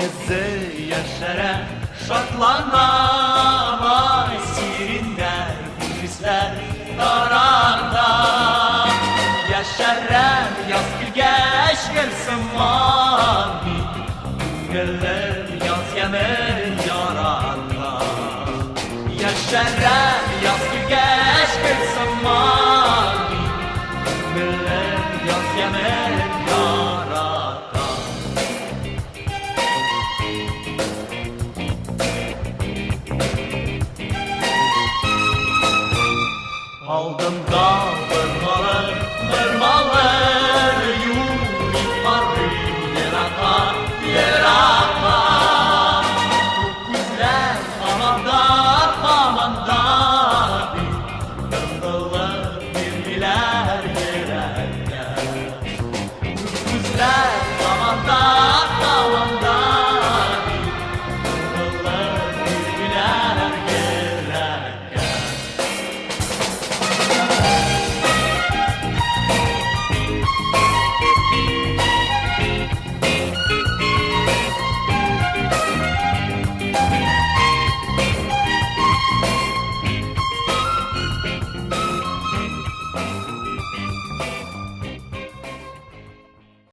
Йөзе яшәрә, шатлана, Сириннәр, хуш тарата. Яшәрәм, яз килгәч гел сыман мин, Күңелем яз ямен ярата. Яшәрәм, яз килгәч гел сыман мин, Күңелем яз ямен ярата. Алдымда